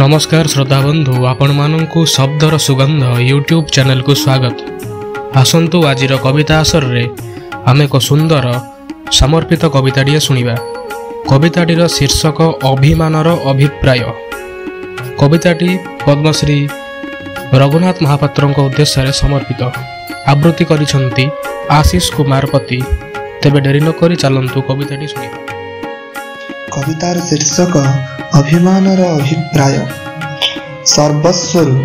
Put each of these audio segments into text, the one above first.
ନମସ୍କାର ଶ୍ରୋତାବନ୍ଧୁ, ଆପଣମାନଙ୍କୁ ଶବ୍ଦର ସୁଗନ୍ଧ ୟୁଟ୍ୟୁବ୍ ଚ୍ୟାନେଲକୁ ସ୍ୱାଗତ। ଆସନ୍ତୁ ଆଜିର କବିତା ଆସରରେ ଆମେ ଏକ ସୁନ୍ଦର ସମର୍ପିତ କବିତାଟିଏ ଶୁଣିବା। କବିତାଟିର ଶୀର୍ଷକ ଅଭିମାନର ଅଭିପ୍ରାୟ। କବିତାଟି ପଦ୍ମଶ୍ରୀ ରଘୁନାଥ ମହାପାତ୍ରଙ୍କ ଉଦ୍ଦେଶ୍ୟରେ ସମର୍ପିତ। ଆବୃତ୍ତି କରିଛନ୍ତି ଆଶିଷ କୁମାର ପତି। ତେବେ ଡେରି ନକରି ଚାଲନ୍ତୁ କବିତାଟି ଶୁଣିବା। କବିତାର ଶୀର୍ଷକ ଅଭିମାନର ଅଭିପ୍ରାୟ। ସର୍ବସ୍ୱରୁ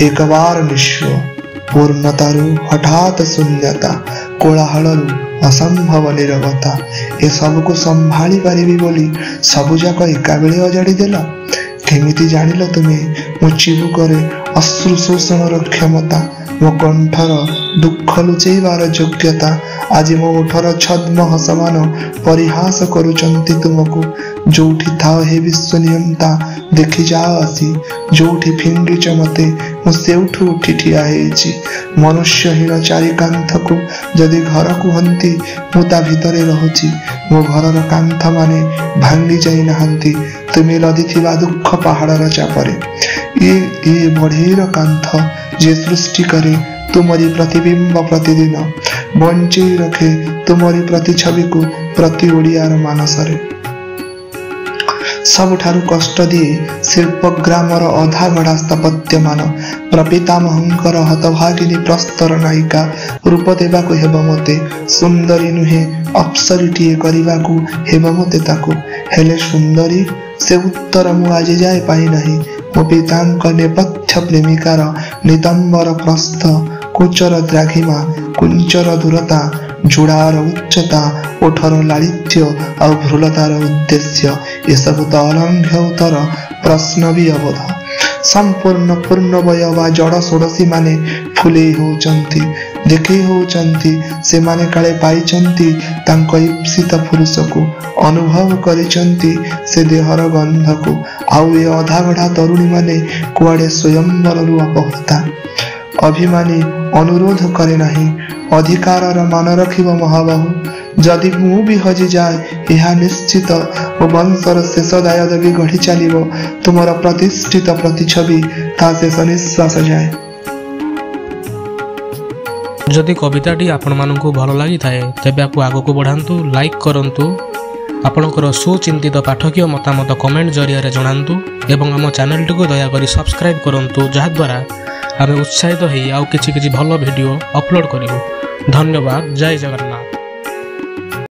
ଏକବାର ନିଃସ୍ୱ, ପୂର୍ଣ୍ଣତାରୁ ହଠାତ୍ ଶୂନ୍ୟତା, କୋଳାହଳରୁ ଅସମ୍ଭବ ନୀରବତା, ଏସବୁକୁ ସମ୍ଭାଳି ପାରିବି ବୋଲି ସବୁଯାକ ଏକାବେଳେ ଅଜାଡ଼ି ଦେଲ। କେମିତି ଜାଣିଲ ତୁମେ ମୋ ଚିବୁକରେ ଅଶ୍ରୁ ଶୋଷଣର କ୍ଷମତା, ମୋ କଣ୍ଠର ଦୁଃଖ ଲୁଚେଇବାର ଯୋଗ୍ୟତା? ଆଜି ମୋ ଓଠର ଛଦ୍ମ ହସମାନ ପରିହାସ କରୁଛନ୍ତି ତୁମକୁ। ଯୋଉଠି ଥାଅ ହେ ବିଶ୍ୱନିୟନ୍ତା, ଦେଖିଯାଅ ଆସି। ଯୋଉଠି ଫିଙ୍ଗିଛ ମତେ, ମୁଁ ସେଇଠୁ ଉଠି ଠିଆ ହେଇଛି। ମନୁଷ୍ୟହୀନ ଚାରି କାନ୍ଥକୁ ଯଦି ଘର କୁହନ୍ତି, ମୁଁ ତା ଭିତରେ ରହୁଛି। ମୋ ଘରର କାନ୍ଥମାନେ ଭାଙ୍ଗି ଯାଇନାହାନ୍ତି ତୁମେ ଲଦିଥିବା ଦୁଃଖ ପାହାଡ଼ର ଚାପରେ। ଇଏ ବଢ଼େଇର କାନ୍ଥ, ଯିଏ ସୃଷ୍ଟି କରେ ତୁମରି ପ୍ରତିବିମ୍ବ ପ୍ରତିଦିନ, ବଞ୍ଚେଇ ରଖେ ତୁମରି ପ୍ରତିଛବିକୁ ପ୍ରତି ଓଡ଼ିଆର ମାନସରେ। ସବୁଠାରୁ କଷ୍ଟ ଦିଏ ଶିଳ୍ପଗ୍ରାମର ଅଧାଗଢ଼ା ସ୍ଥାପତ୍ୟମାନ। ପ୍ରପିତାମହଙ୍କର ହତଭାଗିନୀ ପ୍ରସ୍ତର ନାୟିକା ରୂପ ଦେବାକୁ ହେବ ମୋତେ। ସୁନ୍ଦରୀ ନୁହେଁ, ଅପ୍ସରୀଟିଏ କରିବାକୁ ହେବ ମୋତେ ତାକୁ। ହେଲେ ସୁନ୍ଦରୀ? ସେ ଉତ୍ତର ମୁଁ ଆଜିଯାଏ ପାଇନାହିଁ। ମୋ ପିତାଙ୍କ ନେପଥ୍ୟ ପ୍ରେମିକାର ନିତମ୍ବର ପ୍ରସ୍ଥ, କୋଚର ଦ୍ରାଘିମା, କୁଞ୍ଚର ଦୂରତା, ଯୋଡ଼ାର ଉଚ୍ଚତା, ଓଠର ଲାଳିତ୍ୟ ଆଉ ଭ୍ରୂଲତାର ଉଦ୍ଦେଶ୍ୟ, ଏସବୁ ତ ଅଲଙ୍ଘ୍ୟ ଉତ୍ତର, ପ୍ରଶ୍ନ ବି ଅବୋଧ। ସମ୍ପୂର୍ଣ୍ଣ ପୂର୍ଣ୍ଣବୟ ବା ଜଡ଼ ଷୋଡ଼ଶୀମାନେ ଫୁଲେଇ ହଉଛନ୍ତି, ଦେଖେଇ ହଉଛନ୍ତି ସେମାନେ କାଳେ ପାଇଛନ୍ତି ତାଙ୍କ ଈପ୍ସିତ ପୁରୁଷକୁ, ଅନୁଭବ କରିଛନ୍ତି ସେ ଦେହର ଗନ୍ଧକୁ। ଆଉ ଏ ଅଧାଗଢ଼ା ତରୁଣୀମାନେ କୁଆଡ଼େ ସ୍ୱୟଂବରରୁ ଅପହୃତା। ଅଭିମାନୀ ଅନୁରୋଧ କରେ ନାହିଁ, ଅଧିକାରର ମାନ ରଖିବ ମହାବାହୁ। ଯଦି ମୁଁ ବି ହଜିଯାଏ, ଏହା ନିଶ୍ଚିତ ମୋ ବଂଶର ଶେଷ ଦାୟଦ ବି ଗଢ଼ି ଚାଲିବ ତୁମର ପ୍ରତିଷ୍ଠିତ ପ୍ରତିଛବି ତା ଶେଷ ନିଶ୍ୱାସ ଯାଏ। ଯଦି କବିତାଟି ଆପଣମାନଙ୍କୁ ଭଲ ଲାଗିଥାଏ, ତେବେ ଆକୁ ଆଗକୁ ବଢ଼ାନ୍ତୁ, ଲାଇକ୍ କରନ୍ତୁ, ଆପଣଙ୍କର ସୁଚିନ୍ତିତ ପାଠକୀୟ ମତାମତ କମେଣ୍ଟ ଜରିଆରେ ଜଣାନ୍ତୁ ଏବଂ ଆମ ଚ୍ୟାନେଲଟିକୁ ଦୟାକରି ସବସ୍କ୍ରାଇବ୍ କରନ୍ତୁ, ଯାହାଦ୍ୱାରା ଆମେ ଉତ୍ସାହିତ ହେଇ ଆଉ କିଛି କିଛି ଭଲ ଭିଡ଼ିଓ ଅପଲୋଡ଼ କରିବୁ। ଧନ୍ୟବାଦ। ଜୟ ଜଗନ୍ନାଥ।